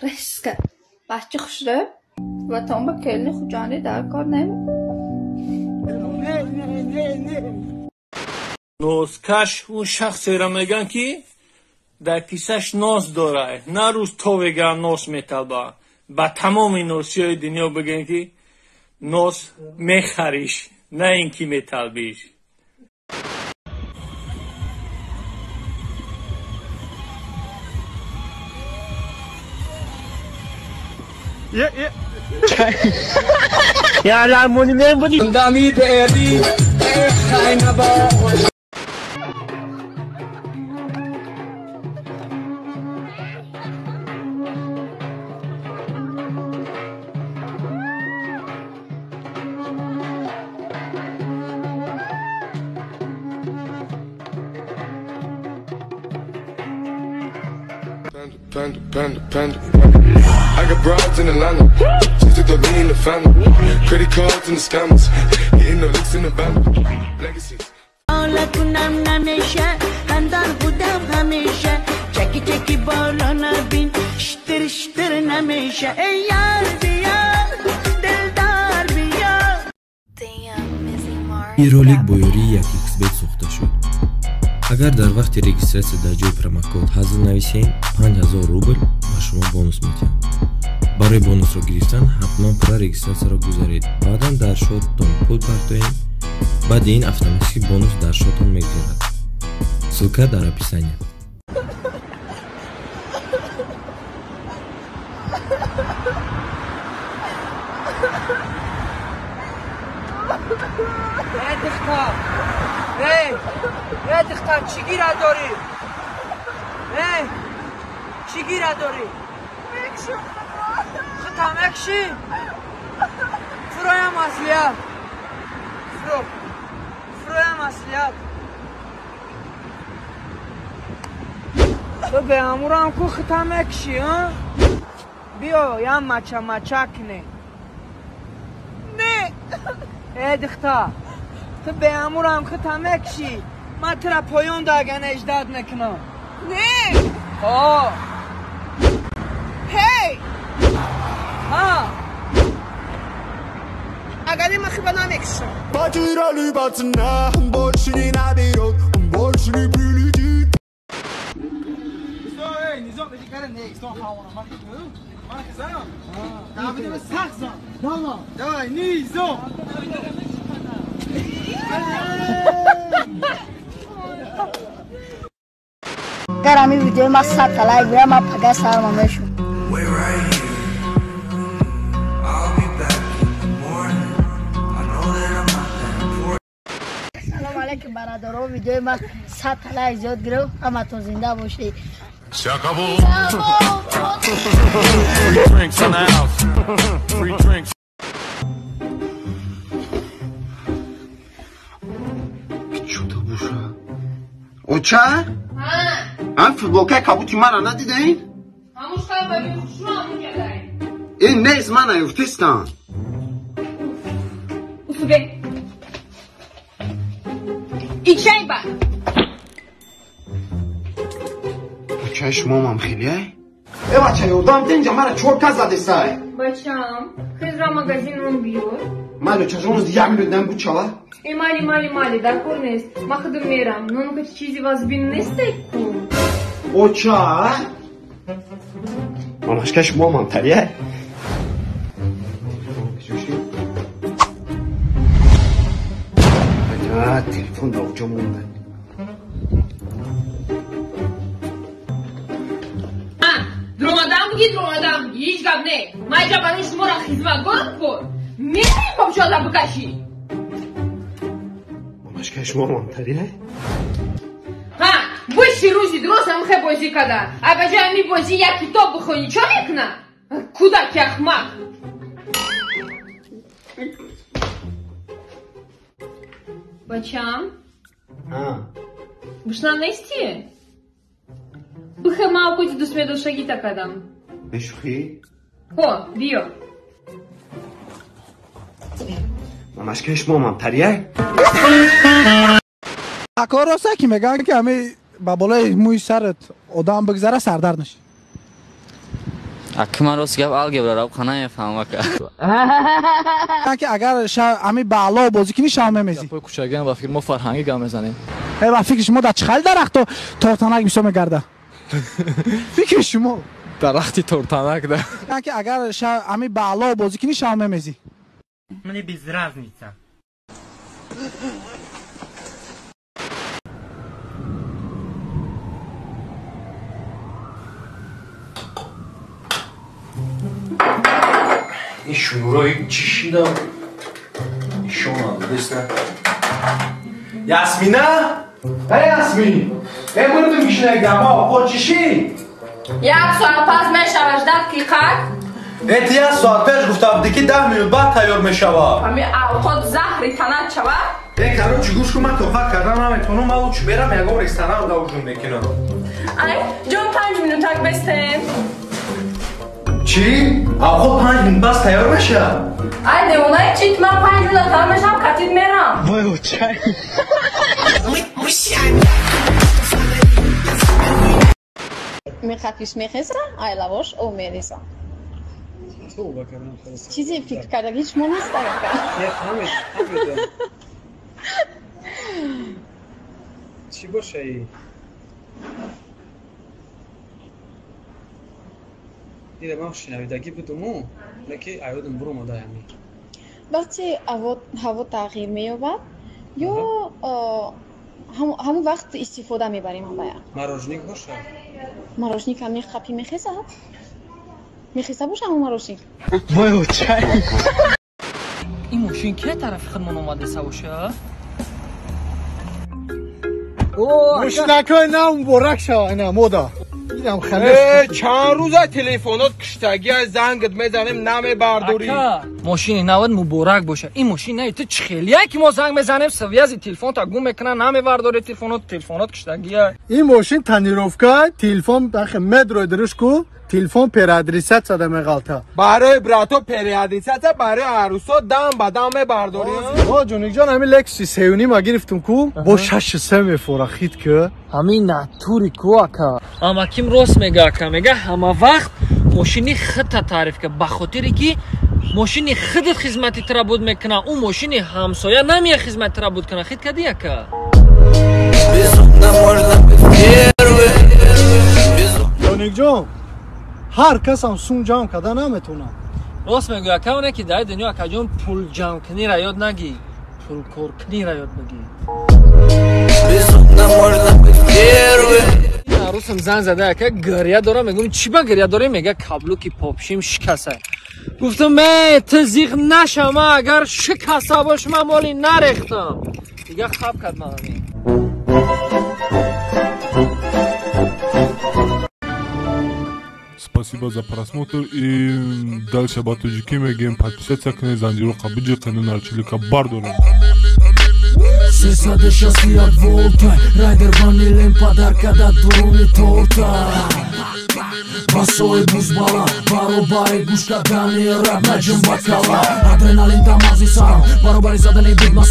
Резко. Бачи хушрӯ ватон ба келини Хуҷандӣ дар кор не. Нозкаш он шахсеро мегӯянд, ки дар кисаш ноз дорад, на рӯз то вега нос металба. Ба тамоми носиҳои дунё бигӯем, ки нос мехариш, на ин ки металбиш. Panda, panda, panda, panda. I got broads in Atlanta. Just took the lean in the family. Credit cards and the scammers. Hitting the licks in the van. Legacies. کنم نمیشه خندان بودم همیشه چکی چکی بالا نبین شتر شتر نمیشه ای یار بیا دلدار بیا. Ин ролик бо ёрии 1xBet сохта шуд. Агар дар вақти регистрация дар ҷои промокод ҳазл нависем, 5000 рубл ба шумо бонус медиҳам. Барои бонусро гирифтан ҳатман пурра регистрацияро гузаред, баъдан дар шоттон пул партоед. Баъди ин автоматически бонус дар шоттон мегузарад. Ссылка дар описания. Эй духтар, эй, эй духтар, чӣ гира дорӣ? Эй, чӣ гира дорӣ? Худта мекшӣ? Фуроям маслиҳат. Фуро. Фуроям маслиҳат. Ту беамурам ку худта мекшӣ, а? Биё, ям мача мача кне. Не. Эй духтар, ту беамурам худта мекшӣ. Ман тура поён даган эждат мекунам. Не. Ҳо. Ҳей. Ҳа. Агар ман хиба намекшам. Потеряли пацана, он больше не наберет, он больше не прилетит. Агар ҳамин видеои ма 100 та лайк бирам, ман пага сарма мешум. Wait right here. I'll be back in the morning. I know that I'm not that important. Салом алейкум, бародаро. Видеои ма 100 та лайк зиёд гирифт. Ҳаматон зинда бошед. Free drinks in the house. Free drinks. Чудо буша. Оча? Ҳам футболкаи кабути мара надидаин? Ин нест, мана ёфтистам. Усубе. Ичайба. Очаи шумомам хеле? Э, бача, ёрдам тенҷа, мара чор кас задесай. Бачам, хезра магазин он биёр. Майли, очаҷон, як минут нам бучава. Э, мали, мали, мали, дар кор нест. Ма худам мерам. Нонка чизи вазбин нестай ку. Оча? Мамашка шумомам тария? Телефон дар оҷо монда. Дромадам буги, дромадам буги, ҳеҷ гап не. Ман иҷа барои шуморо хизматгорам ку. Мехоҳӣ копчода бикашӣ? Мамашка шумомам тария? Ҳа, биши рӯзи дуруст ҳамхе бозӣ када. Ай ба ҷои ҳамин бозӣ як китоб бихонӣ, чо мекуна? Кӯдаки ахмақ. Бачам, гушна нестӣ? Бихе ма окоти дӯстмедоштагита кадам. Бешӯхӣ? Ҳо, биё. Мамашкаи шумомам тария? Акор роста ки мегӯянд, ки ҳами ба болои мӯи сарат одам бигзара, сардард наши. Аки ман рост гап алгебра ро қана мефаҳмам ака. Ки агар ами ба Аллоҳ бозӣ кунӣ шав мемезӣ. Гапҳои кӯчагиам ба фикр мо фарҳангӣ гап мезанем. Э ба фикри шумо дар чӣ хали дарахто тортанак бисёр мегарда? Фикри шумо дарахти тортанак да. Ки агар ами ба Аллоҳ бозӣ кунӣ шав мемезӣ. Мне без разницы. Ин шунурои чӣ шидам? Нишонам додеста. Ясмина? Эй, Ясмин! Эй, мурдум кишинак гамо, по чӣ ши? Як соат пас мешавад, ждать ки қак? Э, ти як соат пеш гуфта будӣ ки 10 минут баъд тайёр мешавад. Ҳами авқот заҳри танат шавад? Э, короче, гӯш кун, ман тоқат кардан наметавонам, ман лучше мерам ягон ресторан да ужин мекунам. Ай, ҷон 5 минутак бестен. Чӣ? Авқот 5 минут пас тайёр мешавад? Ай, девонаи чит, ман 5 минут тайёр мешавам, катит мерам. Вой, чай. Мехатиш мехеза, ай лавош о мереза. Чизе фикр кардаги шумо нест ака. Чӣ бошаи? Дида ман шинавидагӣ будуму, леки аёдам буромада ами. Вақте ҳаво тағйир меёбад, ё ҳамон вақт истифода мебарем ҳамая. Морожник бошад? Морожник ҳам мехапи мехезад? Мехеза боша ҳамон морожник? Вой, чай. Ин мошин ке тарафи худмон омадеса боша? Мошинакҳои нав муборак шава, ина мода. Чанд рӯза телефонот киштагия зангат мезанем намебардорӣ. Мошини нават муборак боша. Ин мошин наи ту чӣ хелия ки мо занг мезанем связи телефонта гум мекунад намебардорӣ телефонот, телефонот киштагия. Ин мошин тонировка, телефон ахе медрои дуриш ку, телефон переадресатсия да меғалта. Барои брато переадресатсия, барои арӯсо дам ба дам мебардорӣ. О ҷоникҷон, ҳамин Lexus 3.5 ма гирифтум ку, бо 6.3 мефора хит ку. Ҳамин натури ку ака. Амаким рост мега ака, мега ҳама вақт мошини худта таъриф ка, ба хотире ки мошини худат хизмати тра буд мекуна, ӯ мошини ҳамсоя намея хизмати тра буд куна. Хит кади ака? Ҷоникҷон, ҳар касам сум ҷамъ карда наметавонад. Рост мегӯя ака, оне ки дар дунё акаҷон пул ҷамъкуниро ёд нагӣ, пулкоркуниро ёд бигӣ. Арӯсам занг зада ака, гиря дорам, мегӯм чӣ ба гиря дорем, мега каблуки попшим шикаса. Гуфтам э ту зиқ наша, ман агар шикаса бош ман моли нарехтам. Дига хаб кард манами. Спасибо за просмотр и дальше ба тоҷикӣ мегӯем подписаться кунед, занҷироқа биҷиқену нарчилика бардорем. 361 волта, райдер ванилем подарка да дуруни торта. Басои бузбала, баробари гӯш кардани раб наҷум ба кала. Адреналин дар мағзи сарам, баробари задани бигмас.